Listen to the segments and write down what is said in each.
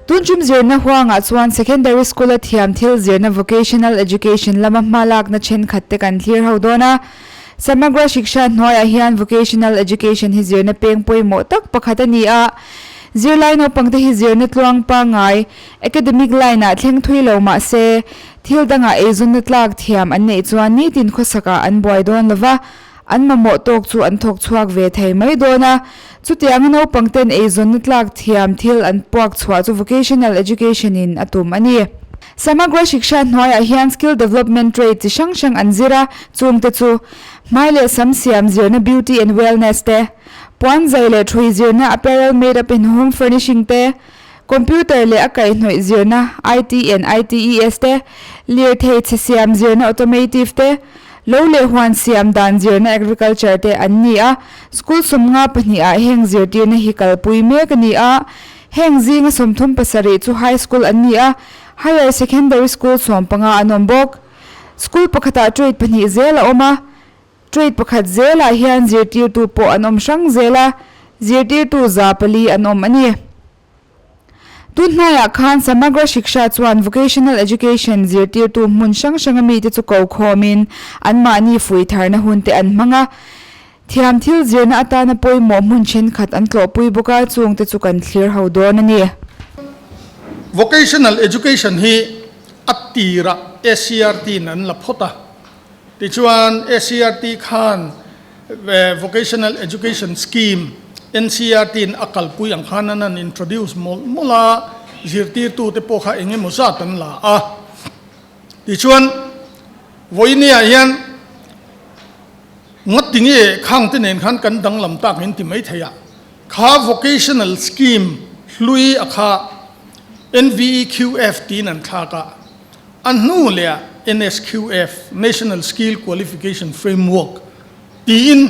Tun tum zirna huangah chuan Secondary School a thiam thil zirna Vocational Education lama hma lakna thenkhat te kan thlir ho dawn a. Samagra Shiksha hnuaiah hian Vocational Education hi zirna peng pawimawh tak pakhat a ni a. Zirlai naupangte hi zirna tluang pangngai, academic line ah thleng thui lo mah se, thil dangah eizawnna tlak thiam an neih chuan nitin khawsakah an buai dawn lo va, an mamawh tawk chu an thawk chhuak ve thei mai dawn a. Chutianga naupangten eizawnna tlak thiam thil an puak chhuah chu Vocational Education in a tum a ni. Samagra Shiksha hnuaiah hian skill development trade chi hrang hrang an zir a, chungte chu, hmai leh sam siam zirna beauty and wellness te, puan zai leh thui zirna apparel made up in home furnishing te, computer leh a kaihhnawih zirna IT and ITES te, lirthei chhe siam zirna automative te, lo leh huan siam dan zirna agriculture te an ni a, school 52 ah heng zirtirna hi kalpui mek a ni a. Heng zinga 37 chu High School an ni a, Higher Secondary School 15 an awm bawk. School pakhatah trade pahnih zel a awm a, trade pakhat zelah hian zirtirtu pawh an awm hrang zel a, zirtirtu 400 an awm a ni. Tun hnaiah khan Samagra Shiksha chuan Vocational Education zirtirtu hmun hrang hranga mite chu ko khawmin anmahni fuih tharna hunte an hmang a, Thiam thil zirna atana pawimawh hmun thenkhat an tlawhpui bawk a, chungte chu kan thlir ho dawn a ni. Vocational Education hi a tirah SCERT in an la phawt a, tichuan SCERT khan Vocational Education Scheme NCERT in a kalpui ang khan an han introduce mawlh mawlh a, zirtirtute pawh kha eng emaw zat an la a. Tichuan vawiiniah hian Ngati nge khang te nen khan kan danglam tak in ti mai thei a, kha vocational scheme hlui a kha NVEQF tiin an thlak a, a hnu leh ah NSQF, National Skill Qualification Framework, tiin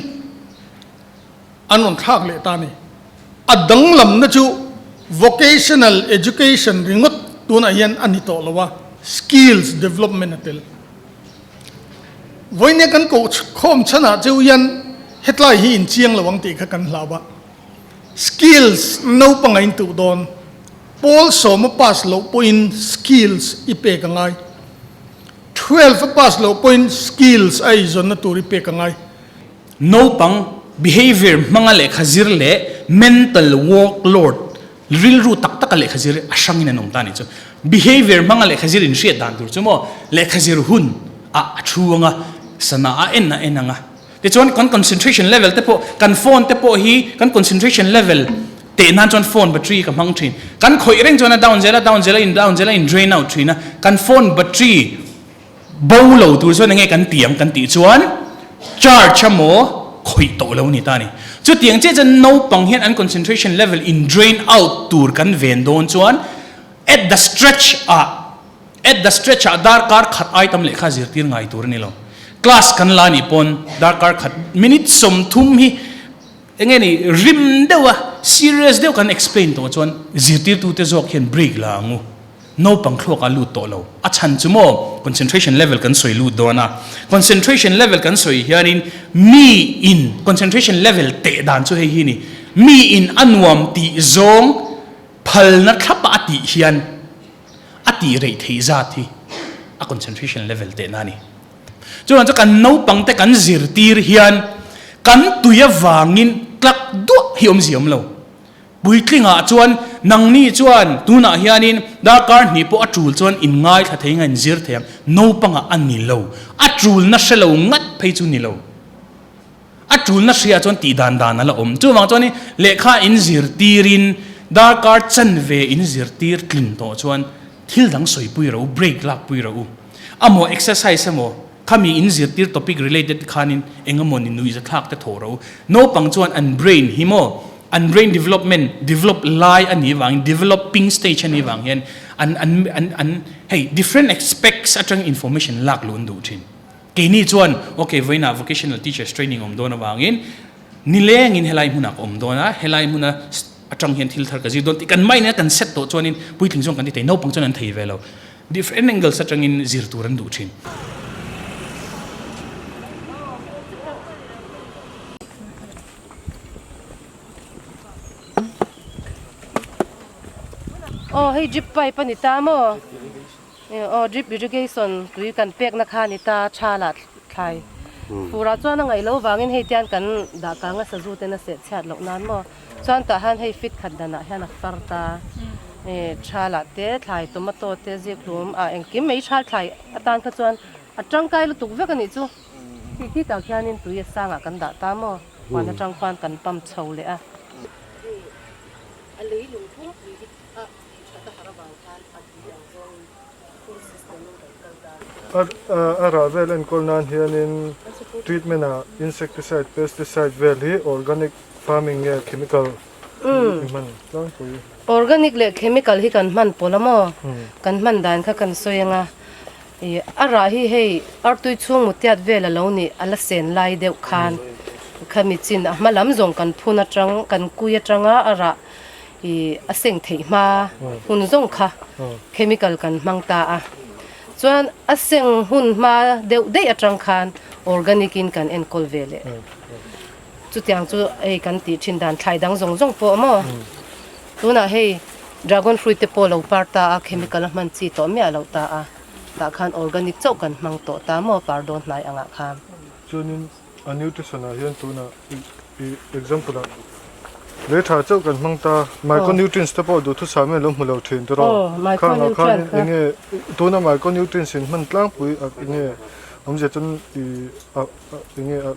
an rawn thlak leh ta a ni. A danglamna chu vocational education ringawt tunah hian a ni tawh lo a, skills development a tel. Vawinia kan koh khawm chhanah cheu hian hetlai hi inchiang lo ang tih kha kan hlau a. Skills naupang a intuh dawn. Pawl sawma pass loh pawhin skills i pek a ngai. 12 a pass loh pawhin skills a eizawnna tur i pek a ngai. Naupang behavior hmanga lehkha zir leh mental workload Rilru tak taka lehkha zir a hrangin an awm ta nih chu. Behavior hmanga lehkha zir inhriat dan tur chu maw lehkha zir hun ah a thu anga, sana a en a en anga. Tichuan kan concentration level te pawh, kan phone te pawh hi kan concentration level teh nan chuan phone battery ka hmang thin. Kan khawih reng chuan a down zel a, down zel a, in down zel a, in drain out thin a. Kan phone battery Bo lo tur chuan enge kan ti ang kan tih chuan charge a maw khawih tawh lo ni ta ni. Chutiang chiah chuan naupang hian an concentration level in drain out tur kan ven dawn chuan at the stretch ah at the stretch ah darkar khat ai tam lehkha zirtir ngai tur a ni lo. Class kan la nih pawn darkar khat minute 30 hi enge ni rim deuh a serious deuh kan explain tawh chuan zirtirtute zawk hian break la ang u. Naupang thluak a lut tawh lo. A chhan chu maw concentration level kan sawi lut dawn a. Concentration level kan sawi hianin mi in concentration level teh dan chu hei hi ni. Mi in a nuam tih zawng phalna thlapa a tih hian a tih reih theih zat hi a concentration level tehna a ni. Chuvang chu kan naupang te kan zirtir hian kan tui avangin tlak duah hi awmzia awm lo. Puitlingah chuan nangni chuan tunah hianin darkar hnih pawh a tul chuan in ngaithla thei nga in zir thei ang, naupangah a ni lo, a tulna hre lo ngat phei chu ni lo. A tulna hria chuan tih dan dan a la awm. Chuvang chuanin lehkha in zirtirin darkar chanve in zirtir tlin tawh chuan thil dang sawipui rawh u, break lakpui rawh u. Amaw exercise emaw khami in zirtir topic related khanin engemaw ni nuihzathlak te thaw rawh u. Naupang chuan an brain hi maw An brain development develop lai a nih vangin developing stage a nih vang hian an an an an hei different aspects atang information lak luh an duh thin. Keini chuan okay vawiinah vocational teachers training awm dawn avangin nilengin helai hmunah ka awm dawn a, helai hmuna atang hian thil thar ka zir dawn tih kan mind a kan set tawh chuanin puitling zawng kan ti thei, naupang chuan an thei ve lo. Different angles atangin zir tur an duh thin. Aw hei drip pipe a ni ta maw? Aw drip irrigation tui kan pekna kha a ni ta tha lah thlai furah chuan a ngaih loh vangin hei tian kan dah kang a sazu ten a seh chhiat loh nan maw chuan tah hian hei fit khat danah hian a far ta tha lah te thlai tomato te zikhlum ah engkim mai tha thlai atan kha chuan a tangkai lutuk vek a nih chu khi khi tak hianin tui a sangah kan dah ta maw huan atang khuan kan pump chho leh a. A leilung pumpui hi a tih that a har avang khan a tui ang zawngin full system in kan kal ta. A rah vel enkawl nan hianin treatment ah insecticide, pesticide vel hi organic farming nge chemical i hman tlangpui? Organic leh chemical hi kan hman pawlh a maw? Kan hman dan kha kan sawi anga ih a rah hi hei artui chhung mutiat vel a lo nih a la sen lai deuh khan khami chin a hma lam zawng kan phun atang kan kui atanga a rah ih a seng theih hma hun zawng kha chemical kan hmang ta a chuan a seng hun hma deuh daih atang khan organic in kan enkawl ve leh chutiang chu hei kan tih thin dan thlai dang zawng zawng pawh maw tunah hei dragon fruit te pawh lo par ta a chemical a hman chi tawh miah loh ta a tah khan organic chauh kan hmang tawh ta maw par dawn hnai angah khan. Chuanin a nutrition ah hian tunah i example ah lei tha chauh kan hmang ta micronutrients te pawh duhthusam in a lo hmu lo thin tawh a khang ah khan enge tuna micronutrients in hman tlangpui a enge awmzia chuan i a enge a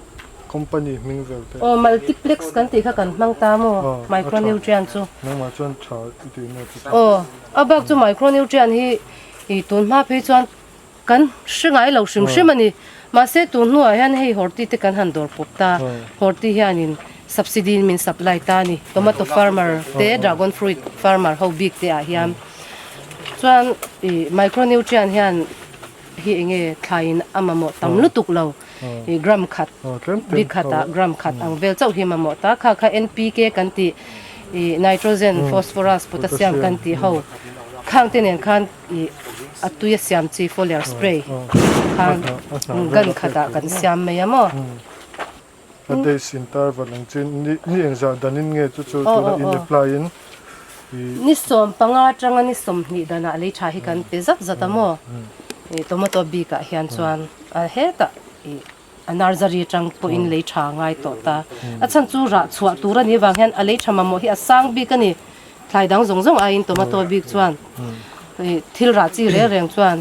company hming vel te. Aw multiplex kan tih kha kan hmang ta maw micronutrient chu. Nangmah chuan tha i tih na chu. Aw a bak chu micronutrient hi i tun hma phei chuan Kan hre ngai lo hrim hrim a ni. Mahse tun hnuah hian hei Horti te kan han dawr pawp ta. Horti hianin subsidy in min supply ta a ni. Tomato farmer te, dragon fruit farmer ho bik te ah hian. Chuan ih micronutrient hian hi enge thlaiin a mamawh tam lutuk lo. Ih gram khat, bik khatah gram khat ang vel chauh hi mamawh ta. Kha kha NPK kan tih ih nitrogen, phosphorus, potassium kan tih ho khang te nen khan Ih a tui a siam chi foliar spray khan gun khatah kan siam mai a maw. A days interval ang chi ni ni engzah danin nge chu chu tuna in apply in ih. Ni 15 atanga ni 20 danah lei tha hi kan pe zat zat a maw. Ih tomato bikah hian chuan a hetah ih a nursery atang pawhin lei tha a ngai tawh ta. A chhan chu rah chhuah tur a nih avang hian a lei tha mamawh hi a sang bik a ni. Thlai dang zawng zawng aiin tomato bik chuan ih thil rah chi reng reng chuan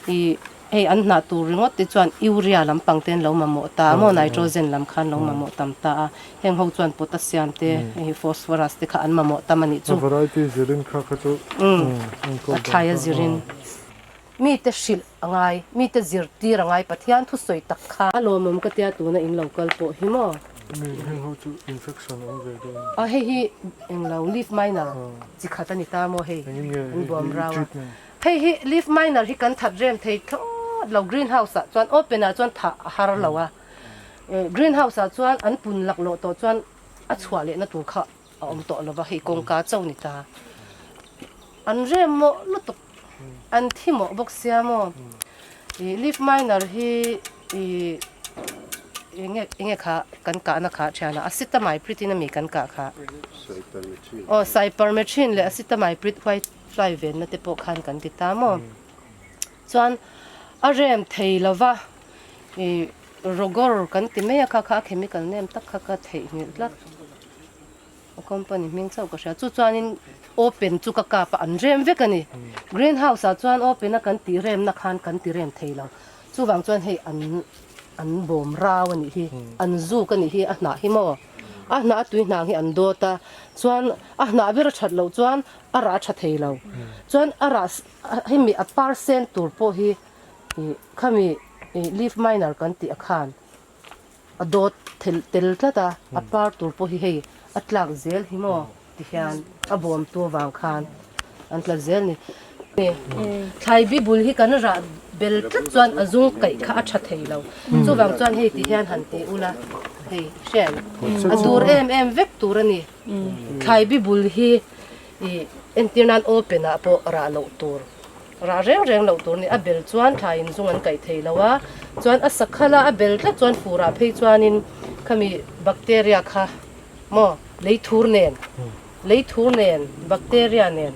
ih hei an hnah tur ringawt te chuan urea lampang te an lo mamawh ta a maw nitrogen lam kha an lo mamawh tam ta a heng ho chuan potassium te hei phosphorus te kha an mamawh tam a nih chu. A variety zirin kha kha chu a thlai a zirin mite hrilh a ngai mite zirtir a ngai Pathian thusawi tak kha. A lawmawm ka tia tuna in lo kal pawh hi maw. Mi heng ho chu infection awm ve dawn. A hei hi englo leaf miner chi khat a ni ta maw hei an buam rau a. Hei hi leaf miner hi kan that rem thei thlawt lo green house ah chuan open ah chuan thah a har lo a. Green house ah chuan an pun laklawh tawh chuan a chhuah leh na tur kha a awm tawh lo va hei kawngka cho ni ta. An rem mawh lutuk An thi mawh bawk sia maw? Ih leaf miner hi ih enge enge kha kan kahna kha thian a acetamiprid in ami kan kah kha aw cypermethrin leh acetamiprid white fly venna te pawh khan kan ti ta maw chuan a rem thei lova ih rogor kan ti mai a kha kha a chemical name tak kha ka theihnghilh tlat. A company hming chauh ka hria. Chu chuanin open chu ka kap a, an rem vek a ni. Green house ah chuan open a kan tih remna khan kan ti rem thei lo. Chuvang chuan hei an an bawm rau a nih hi, an zuk a nih hi a hnah hi maw. A hnah a tui hnang hi an dawt a, chuan a hnah ber a that loh chuan a rah a tha thei lo. Chuan a rah hemi a par sen tur pawh hi ih khami ih leaf miner kan tih a khan A dawt tel tlat a, a par tur pawh hi hei a tlak zel hi maw ti hian a bawm tu avang khan an tla zel ni. Thlai bi bul hi kan rah bel tlat chuan a zung kaih kha a tha thei lo, chuvang chuan hei ti hian han ti ula hei hriat a dur em em vek tur a ni. Thlai bi bul hi ih entir nan open ah pawh rah loh tur. Rah reng reng loh tur ni a bel chuan thlai in zung an kaih thei lo a, chuan a sakhal a a bel tlat chuan furah phei chuanin khami bacteria kha maw lei thur nen lei thur nen bacteria nen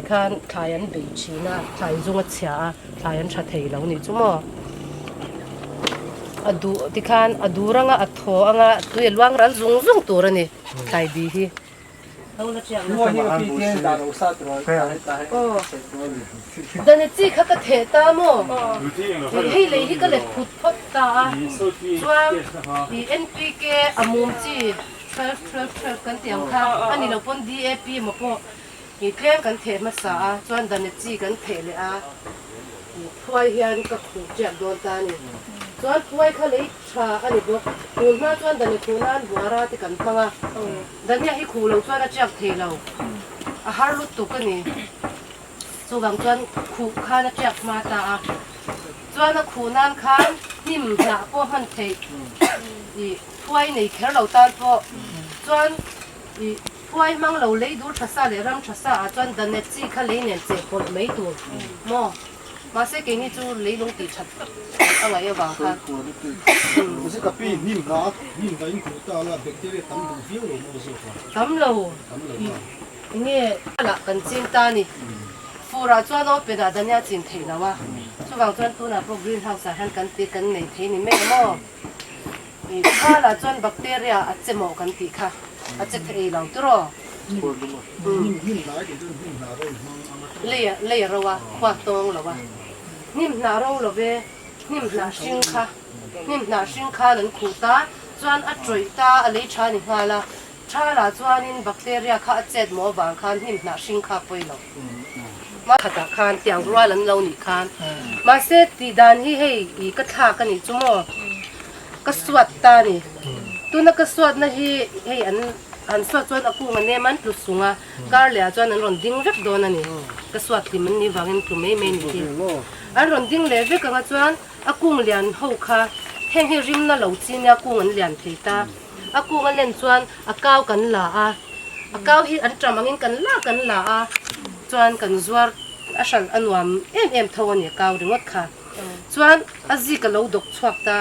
Tikhan thlai an bei thin a, thlai zung a chhia a, thlai an tha thei lo nih chu maw. A duh tikhan a dur anga a thaw anga tui a luang ral zung zung tur a ni thlai bi hi. Dani chi kha ka theh ta maw? Hei lei hi ka let phut phawt ta a, chuan i NPK a mum chi 12 12 12 kan tih ang kha a ni lo pawn DAP emaw pawh i tlem kan theh hmasa a, chuan dani chi kan theh leh a, phuai hian ka khuh ṭiak dawn ta a ni. Chuan phuai kha lei ṭha a ni bawk, tun hma chuan dani khuh nan buara te kan hmang a. Dania hi khuh lo chuan a tiak thei lo, a har lutuk a ni. Chuvang chuan khuh khan a tiak hma ta a, chuan a khuh nan khan hnim hnah pawh hman theih i phuai nei kher lo tan pawh chuan i phuai hmang lo lei dur tha sa leh ram tha sa ah chuan danet chi kha lei nen cheh pawlh mai tur maw? Mahse keini chu leilung tih that a ngaih avang khan. Tam lo enge lah kan ching ta ni. Furah chuan open ah dania chin theih lo a, chuvang chuan tunah pawh green house ah hian kan ti kan nei thei ni mai a maw. Thal ah chuan bacteria a che maw kan tih kha a che thei lo tiraw. Lei a ro a, khua tawng lo a. Hnim hnah ro lo ve, hnim hnah hring kha, hnim hnah hring khan an khuh ta, chuan a tawih ta, a lei tha ni nghal a. Thala chuanin bacteria kha a chet maw vang khan hnim hnah hring kha pawi lo. Khatah khan tiang rual an lo nih khan. Mahse tih dan hi hei i ka thlak a nih chu maw? Ka suat ta a ni. Tuna ka suatna hi hei an han suat chuan a kung a nem an tlu sung a, kar leh ah chuan an rawn ding vek dawn a ni. Ka suat hlim an nih vangin tlu mai mai ni hi. An rawn ding leh vek anga chuan a kung lian ho kha heng hi rimna lo chi nia kung an lian thei ta. A kung a len chuan a kau kan la a, a kau hi an ṭam angin kan la kan la a, chuan kan zuar a hralh a nuam em em tho a ni a kau ringawt kha. Chuan a zik a lo dawk chhuak ta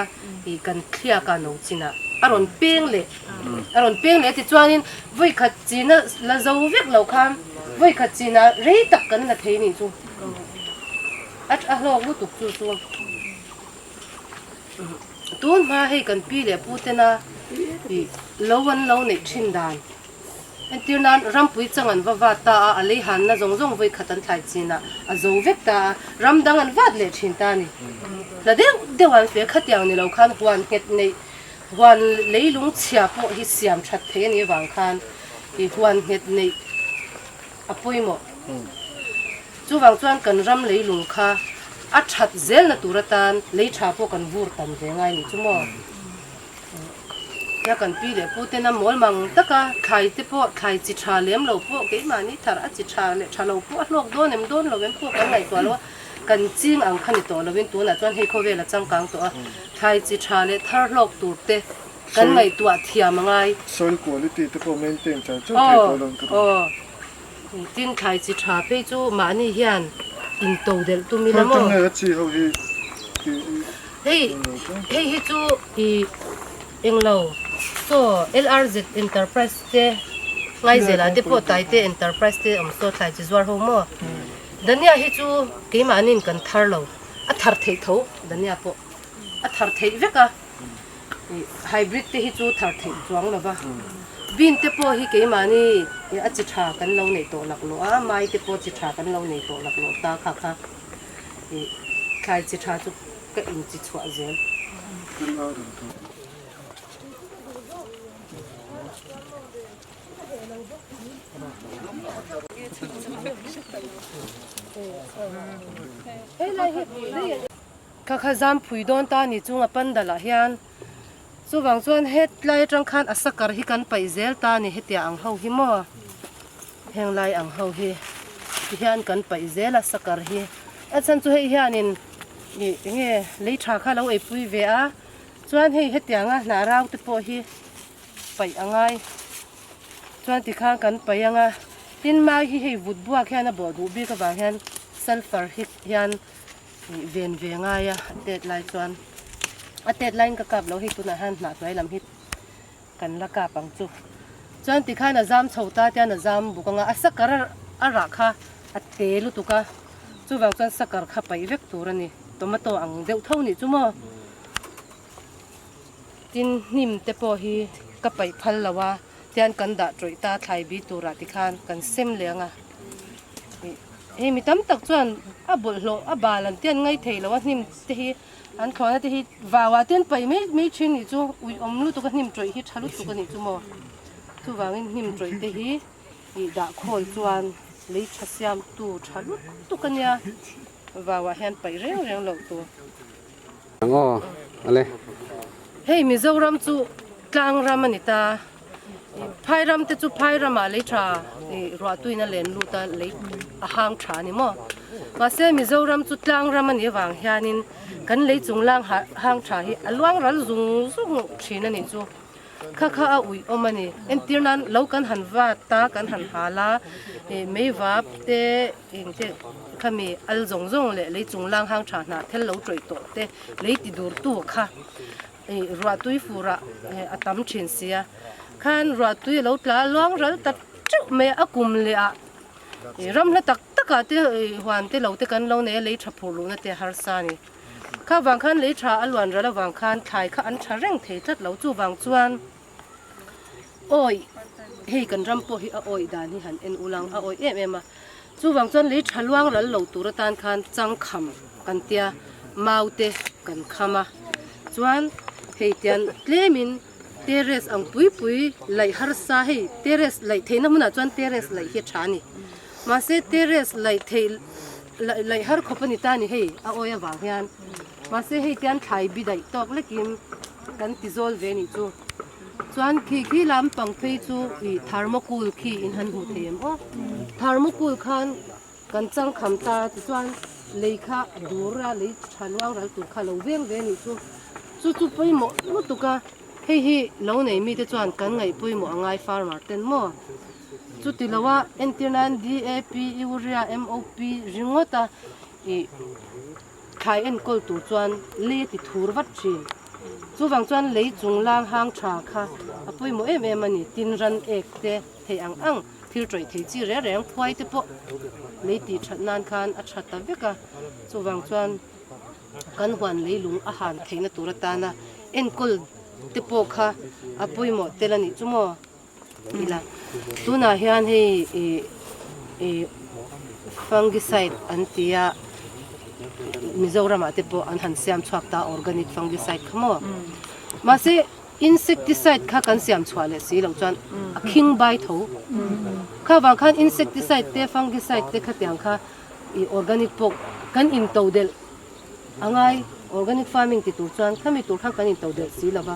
i kan thliak a no chinah a rawn peng leh a rawn peng leh tichuanin vawikhat china la zo vek lo khan vawikhat china rei tak kan la thei nih chu a a hlawk lutuk chu chu tun hma hei kan pi leh pu tena i lo an lo neih thin dan. Entir nan rampui chang an va vat ta a, a lei hanna zawng zawng vawi khat an thlai chin a, a zo vek ta a, ram dang an vat leh thin ta a ni. Hla deuh deuh an fe khatiang ni lo khan huan nghet neih, huan leilung chhia pawh hi siam that thei a nih avang khan i huan nghet neih a pawimawh. Chuvang chuan kan ram leilung kha a that zelna tur atan lei tha pawh kan vur tam ve ngai ni chu maw? Nia kan pi leh pu ten a mawl mang tak a, thlai te pawh thlai chi tha lem lo pawh keimahni thar a chi tha leh tha lo pawh a hlawk dawn em dawn lo em pawh kan ngaihtuah lo a, kan ching ang kha ni tawh lovin tunah chuan hei khawvel a changkang tawh a, thlai chi tha leh thar hlawk tur te kan ngaihtuah thiam a ngai. Soil quality te pawh maintain char char thei tawh lo an ka ring. Aw tin thlai chi tha phei chu mahni hian into delh tum ila maw? Khawi tang nge a chi ho hi Hei hei hi chu i englo saw LRZ Enterprise te Ngaizelah te pawh Taite Enterprise te awm saw thlai chi zuar ho maw? Dania hi chu keimahniin kan thar lo a thar theih tho Dania pawh a thar theih vek a. Hybrid te hi chu thar theih chuang lo va, bean te pawh hi keimahni a chi tha kan lo neih tawh laklawh a, mai te pawh chi tha kan lo nei tawh laklawh ta kha kha ih thlai chi tha chu ka in chi chhuah zel. Kha kha zam phui dawn ta ni chung a pandal ah hian chuvang chuan hetlai atang khan a sakar hi kan paih zel ta ni hetiang ang ho hi maw heng lai ang ho hi ti hian kan paih zel a sakar hi a chhan chu hei hianin ih enge lei tha kha lo ei pui ve a chuan hei hetianga hnah rau te pawh hi paih a ngai chuan tikhan kan paih anga tin mai hi hei vut buak hian a bawh duh bik avang hian sulphur hi hian. Ih ven ve ngai a a tet lai chuan a tet laiin ka kap lo hei tunah hian hnah hnuai lam hi kan la kap ang chu chuan tikhan a zam chho ta tian a zam buk anga a sakar a rah kha. A te lutuk a, chuvang chuan sakar kha paih vek tur a ni. Tomato ang deuh tho nih chu maw? Tin, hnim te pawh hi ka paih phal lo a, tian kan dah tawih ta thlai bi turah tikhan kan sem leh ang a. Hei mi tam tak chuan a bawlhhlawh a bal an tian ngai thei lo a, hnim te hi an thlawhna te hi vauah te an paih mai mai thin nih chu uiawm lutuk a, hnim tawih hi tha lutuk a nih chu maw? Chuvangin hnim tawih te hi. Ih dah khawl chuan lei tha siamtu tha lutuk a nia, vauah hian paih reng reng loh tur. Ang aw ale. Hei Mizoram chu tlang ram a ni ta, phai ram te chu phai ramah lei tha ih ruahtuin a len lut a lei a hang tha a ni maw. Mahse Mizoram chu tlang ram a nih avang hianin kan lei chung lang hang tha hi a luang ral zung zung thin a nih chu. Kha kha a uih awm a ni. Entir nan lo kan han vat a, kan han hal a, ih mei vap te eng te khami al zawng zawng leh lei chung lang hang tha hnah thel lo tawih tawh te lei ti dur tu kha ih ruah tui fur ah a tam thin sia. Khan ruah tui a lo tla luang ral ta teuh mai a, a kum leh ah ih ram hla tak tak ah te ih huan te lo te kan lo nei a lei tha phur luhna te a harsa a ni. Kha vang khan lei tha a luan ral avang khan thlai kha an tha reng thei tlat lo. Chuvang chuan awi hei kan ram pawh hi a awi dan hi han en ulang a awi em em a. Chuvang chuan lei tha luang ral lo tur atan khan changkham kan tia mau te kan kham a. Chuan hei tian tlemin terrace ang pui pui laih harsa hei terrace laih theihna hmunah chuan terrace laih hi a tha a ni. Mahse terrace laih theih Laih har khawp a ni ta ni hei a awi avang hian mahse hei tian thlai bi daih tawk lekin kan ti zawl ve nih chu chuan khi khi lampang phei chu ih thermocol khi in han hmuh thei em aw thermocol khan kan changkham ta tichuan lei kha a dur a lei tha luang ral tur kha a lo veng ve nih chu chu chu pawimawh lutuk a hei hi lo nei mite chuan kan ngaih pawimawh a ngai farmer ten maw. Chuti lo a entir nan DAP, Urea, MOP ringawt a ih thlai enkawl tur chuan lei a ti thur vat thin. Chuvang chuan lei chung lang hang tha kha a pawimawh em em a ni. Tin ran ek te thei ang ang thil tawih thei chi reng reng phuai te pawh lei tih that nan khan a tha ta vek a. Chuvang chuan kan huan leilung a han theihna tur atana enkawl te pawh kha a pawimawh tel a nih chu maw. Ila tunah hian hei ih ih fungicide an ti a Mizoramah te pawh an han siam chhuak ta organic fungicide kha maw mahse insecticide kha kan siam chhuah leh si loh chuan a khing bai tho kha vang khan insecticide te fungicide te khatiang kha ih organic pawh kan into delh. A ngai, organic farming ti tur chuan khami tur khan kan into delh si lova,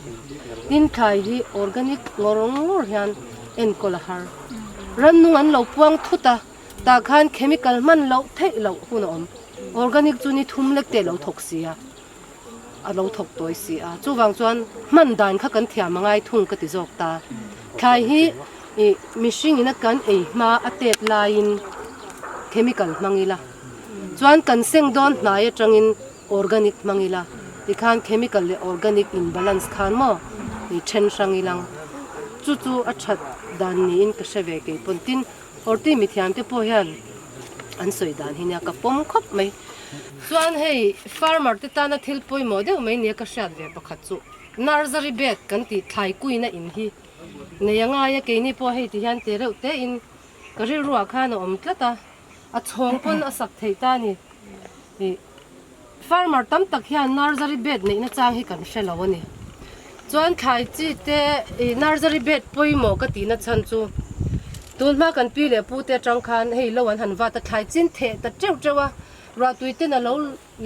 tin thlai hi organic ngawr ngawr hian enkawl a har. Rannung an lo puang thut a, tah khan chemical hman loh theih loh hun a awm. Organic chu ni thum lek te a lo thawk si a, a lo thawk tawi si a, chuvang chuan hman dan kha kan thiam a ngai thung ka ti zawk ta. Thlai hi ih mihring ina kan ei hma a tet laiin chemical hmang ila. Chuan kan seng dawn hnai atangin organic hmang ila, tikhan chemical leh organic in balance khan maw i then hrang ilang. Chu chu a that dan niin ka hre ve kei pawn. Tin, horti mithiam te pawh hian an sawi dan hi nia ka pawm khawp mai. Chuan hei farmer te tana thil pawimawh deuh mai nia ka hriat ve pakhat chu nursery bed kan tih thlai kuina in hi nei a ngai a, keini pawh hei ti hian te reuh te in ka rilruah khan a awm tlat a. A chhawng pawn a sak theih ta a ni. Ih farmer tam tak hian nursery bed neihna chang hi kan hre lo a ni. Chuan thlai chi te ih nursery bed pawimawh ka tihna chhan chu tun hma kan pi leh pu te atang khan hei lo an han vat a, thlai chin theh ta teuh teuh a, ruah tui ten a lo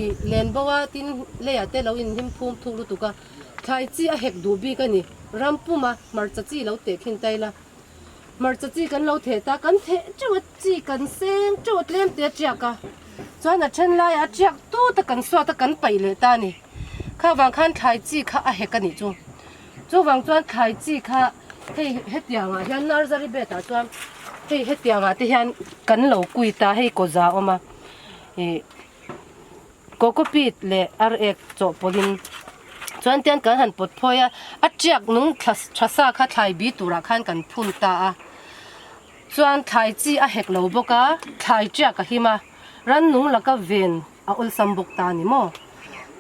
ih len bo a, tin leiah te lo inhlim phum thuk lutuk a, thlai chi a hek duh bik a ni. Ram puma hmarcha chi lo teh khin ta ila. Hmarcha chi kan lo theh ta, kan theh teuh a, chi kan seng teuh a, tlem te a tiak a, chuan a then laiah a tiak tut a, kan suat a, kan paih leh ta a ni. Kha vang khan thlai chi kha a hek a nih chu. Chuvang chuan thlai chi kha hei hetiangah hian nursery bed ah chuan hei hetiangah te hian kan lo kui ta, hei kawza a awm a, ih Cocopeat leh ar ek chawhpawlhin chuan tian kan han pawt phawi a, a tiak nung thla tha sa kha thlai bi turah khan kan phun ta a. Chuan thlai chi a hek lo bawk a, thlai tiak a him a, rannung laka ven a awlsam bawk ta a ni maw?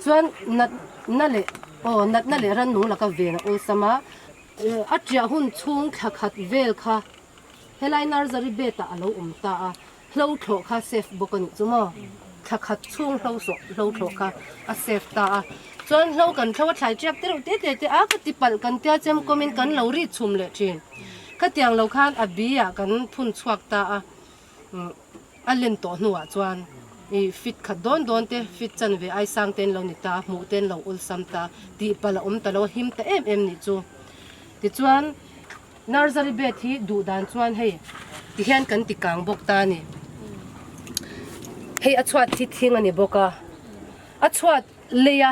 Chuan natna leh aw natna leh rannung laka ven a awlsam a, a tiah hun chhung thla khat vel kha helai nursery bed ah a lo awm ta a, hlo thlawh kha safe bawk a nih chu maw? Thla khat chhung hlo sawh hlo thlawh kha a safe ta a, chuan hlo kan thlo a thlai tiak te reuh te te te a ka ti palh kan tia chem kawmin kan lo ri chhum leh thin. Khatiang lo khan a bi ah kan phun chhuak ta a, a len tawh hnuah chuan i fit khat dawn dawn te, fit chan ve ai sang te an lo ni ta, hmuh te an lo awlsam ta, tih palh a awm ta lo a him ta em em nih chu. Tichuan nursery bed hi duh dan chuan hei tihian kan ti kang bawk ta a ni. Hei a chhuat hi thing a ni bawk a, a chhuat lei a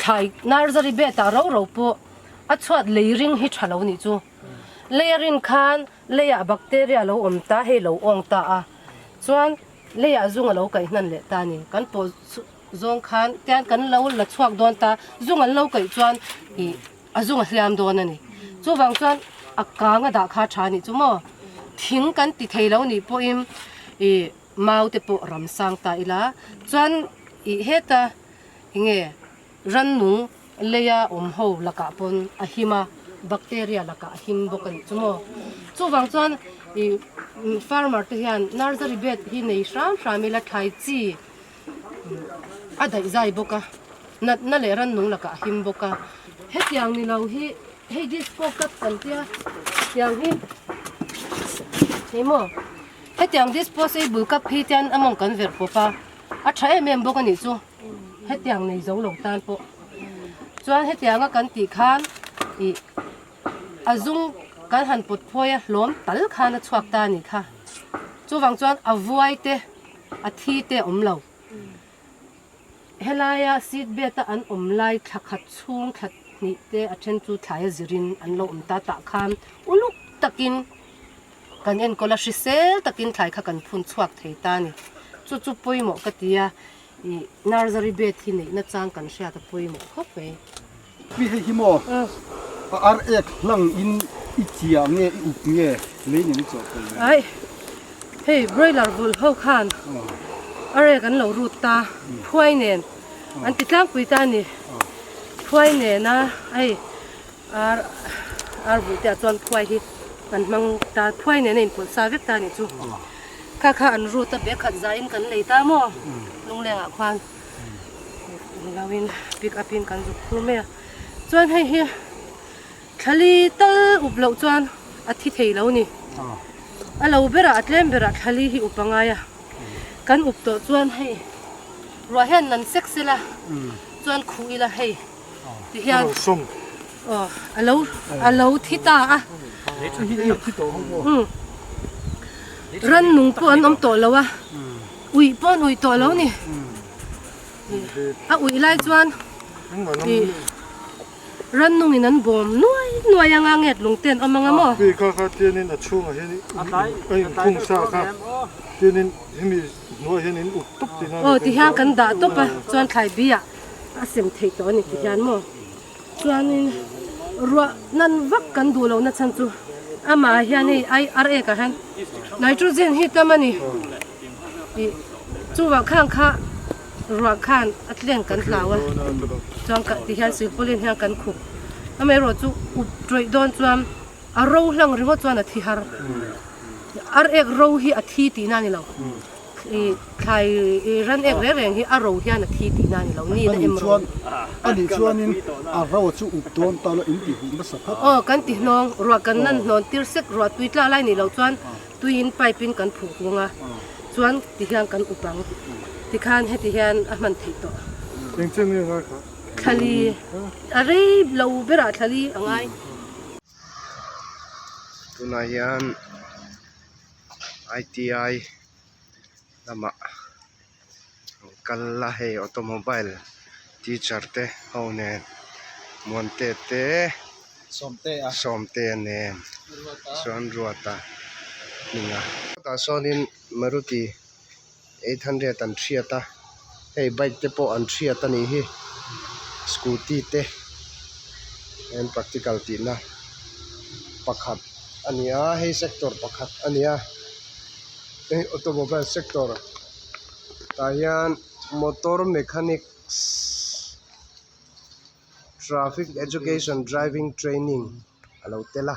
thlai nursery bed ah ro ro pawh a chhuat lei ring hi tha lo nih chu. Lei a rin khan leiah bacteria lo awm ta hei lo awng ta a, chuan leiah zung a lo kaih hnan leh ta a ni. Kan pawh zawng khan tian kan lo la chhuak dawn ta, zung an lo kaih chuan ih a zung a hliam dawn a ni. Chuvang chuan a kang a dah kha tha a nih chu maw? Thing kan ti thei lo nih pawhin ih mau te pawh ram sang ta ila, chuan ih heta enge Rannung leia awm ho lakah pawn a him a, bacteria lakah a him bawk a nih chu maw. Chuvang chuan ih farmer te hian nursery bed hi nei hram hram ila thlai chi a daih zai bawk a, natna leh rannung lakah a him bawk a. Hetiang ni lo hi hei disco cup kan tia tiang hi hei maw hetiang disposable cup hi tian a mawng kan verh pawp a, a tha em em bawk a nih chu. Hetiang nei zo lo tan pawh chuan hetianga kan tih khan ih a zung kan han pawt phawi a hlawm tal khan a chhuak ta a nih kha. Chuvang chuan a vuai te a thi te a awm lo. Helaia seat bed a an awm lai thla khat chhung thla hnih te a then chu thlai a zirin an lo awm ta tah khan uluk takin kan enkawl a hrisel takin thlai kha kan phun chhuak thei ta a ni. Chu chu pawimawh ka ti a. Ih nursery bed hi neihna chang kan hriat a pawimawh khawp mai. Pi hei hi maw a ar ek hlang in i chia nge i up nge lei nen i chawh pawlh ve. Aih hei broiler vulh ho khan ar ek an lo rut ta phuai nen an ti tlangpui ta a ni phuai nena hei ar ar vulh te ah chuan phuai hi an hmang ta phuai nen a inpawlh sa vek ta a nih chu. Kha kha an root a bag khat zaiin kan lei ta maw lunglengah khuan lo in pick up in kan zuk phur mai a chuan hei hi thlali tal up loh chuan a thi thei lo ni a lo berah a tlem berah thlali hi up angai a kan up tawh chuan hei ruah hian nan sek sela chuan khuh ila hei ti hian aw alo alo thi ta a rannung pawh an awm tawh lo a uih pawh an uih tawh lo ni a uih lai chuan ih rannung in an bawm nuai nuai anga nget lung te an awm anga maw kha kha tianin a chhungah hian a inkhung sa kha tianin hemi hnuaiah hian in up tawp tihna aw tihian kan dah tawp a chuan thlai bi ah a sem theih tawh a ni ti hian maw chuanin ruah nan vak kan duh lohna chhan chu amah ah hian hei ai ar ek ah hian nitrogen hi tam a ni ih chuvang khang kha ruah khan a tleng kan hlau a chuan ka ti hian silpaulin hian kan khup amaherawh chu up tawih dawn chuan a ro hlang ringawt chuan a thi har ar ek ro hi a thi tihna a ni lo. I thlai i ran ek reng reng hi a ro hian a thi tihna a ni lo, ni na em ro. A nih chuanin a ro chu up dawn ta lo in ti huh nasa phawt. Aw kan ti hnawng, ruah kan nan hnawn tir sek, ruah tui tla lai nih loh chuan tui in pipe in kan phuh kung a, chuan ti hian kan up ang. Tikhan heti hian a hman theih tawh. Eng chen nge ngai kha? Thlali, a rei lo berah thlali a ngai. Tunah hian I_T_I lamah an kal a hei automobile teacher te ho nen Muante te Sawmte nen chuan Ruata hminga tah sawnin Maruti 800 an hriat a hei bike te pawh an hriat a nih hi scooty te an practical tihna pakhat. a ni a hei sector pakhat a ni a hei automobile sector tah hian motor mechanics traffic education driving training a lo tel a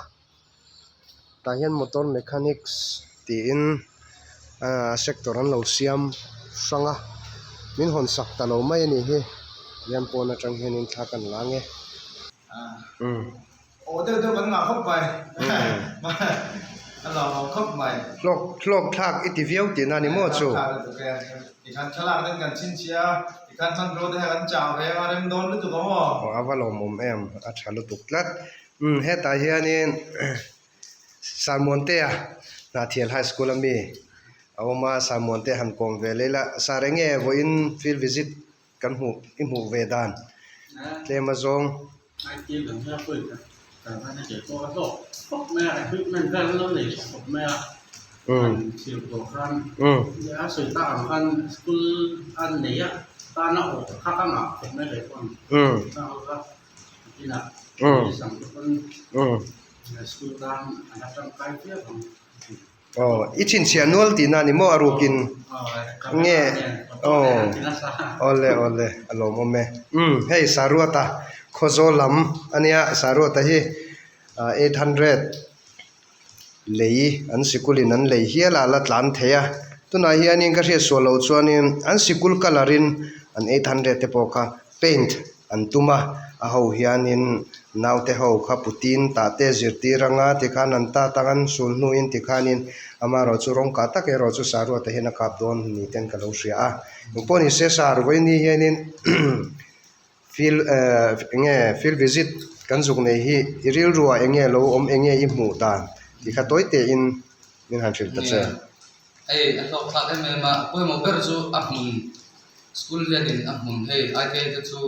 tah hian motor mechanics tiin ahh sector an lo siam hrang a min hawn sak ta lo mai a nih hi tihian pawn atang hianin thla kan la ang e umm. Aw deuh deuh kan ngah khawp mai a lawmawm khawp mai. Hlawk hlawk thlak i ti viau tihna ni maw chu? Hlawk thlak lutuk e. Tikhan thlalak ten kan chhinchhiah a, tikhan hmanrua te hian kan chang ve ang a rem dawn lutuk ang aw. Aw a va lawmawm em, a tha lutuk tlat. Umm hetah hianin Sarmuantea Hnahthial High School a mi a awm a, Sarmuantea han kawm ve leh ila. Sar enge vawiin field visit kan hmuh i hmuh ve dan tlem a zawng. Aw i chhinchhiah nual tihna a ni maw a rukin nge aw awle awle a lawmawm e umm hei Saruata Khawzawl lam a nia Saruata hi ah 800 lei an sikul in an lei hial a la tlan thei a tunah hianin ka hriat sual loh chuanin an sikul colour in an 800 te pawh kha paint an tum a a ho hianin naute ho kha putin tah te zirtir anga tikhan an ta tang an sul hnuin tikhanin amaherawh chu rawng kah tak erawh chu saruat te hian a kap dawn ni ten ka lo hria a engpawh ni se sar vawiin hianin field ehh enge field visit kan zuk nei hi i rilruah enge lo awm enge i hmuh dan tih kha tawi tein min han hrilh ta che. Hei a hlawk thlak em em a pawimawh ber chu a hmun School hianin a hmun hei ITI te chu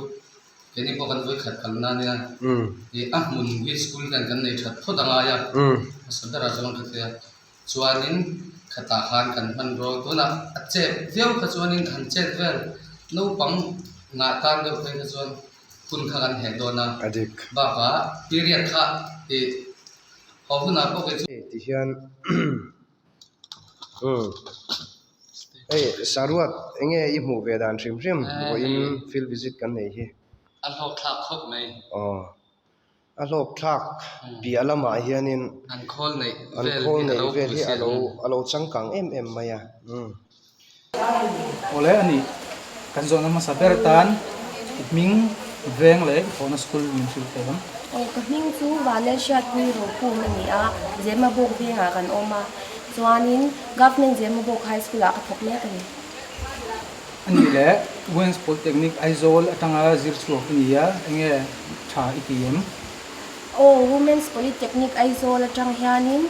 keini pawh kan vawi khat kalna ania ih a hmun hi school hian kan nei that phawt a ngai a hmasa berah chuan ka tia chuanin khatah khan kan hmanraw tunah a chet viau kha chuanin han chet vel naupang ngah tan deuh phei kha chuan hun kha kan heh dawn a bakah period kha ih haw hunah pawh kei chu. Tihian umm hei saruat enge i hmuh ve dan hrim hrim vawiin field visit kan nei hi. A hlawk thlak khawp mai. Aw a hlawk thlak piah lamah hianin an khawl neih an khawl neih vel hi alo alo changkang em em mai a umm. Awle a ni kan zawhna hmasa ber tan i hming veng leh i thawhna school min hrilh thei ang. Aw ka hming chu Vanel Hriatpui Rokhum a ni a, Zemabawk vengah kan awm a, chuanin Government Zemabawk High School ah ka thawk mek a ni. A nih leh Women's Polytechnic Aizawl atanga zir chhuak i ni a, enge tha i ti em? Aw Women's Polytechnic Aizawl atang hianin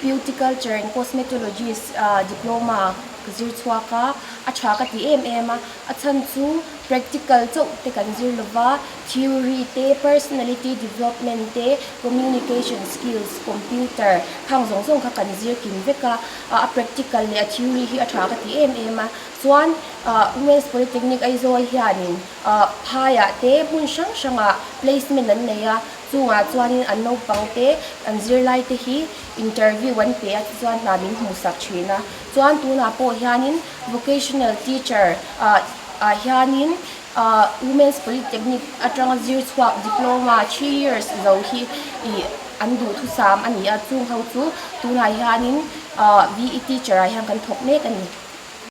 Beauty Culture and Cosmetologist diploma ka zir chhuak a, a tha ka ti em em a, a chhan chu practical chauh te kan zir lova, theory te, personality development te, communication skills, computer khang zawng zawng kha kan zir kim vek a, a practical leh a theory hi a tha ka ti em em a, chuan Women's Polytechnic Aizawl hianin phaiah te hmun hrang hrangah placement an nei a, Chungah chuanin an naupang te, an zirlai te hi interview an pe a, tichuan hna min hmuhsak thin a. Chuan tunah pawh hianin vocational teacher ah ah hianin ah Women's Polytechnic atanga zir chhuak diploma three years zo hi ih an duhthusam a ni a, chung ho chu tunah hianin ah VE teacher ah hian kan thawk mek a ni.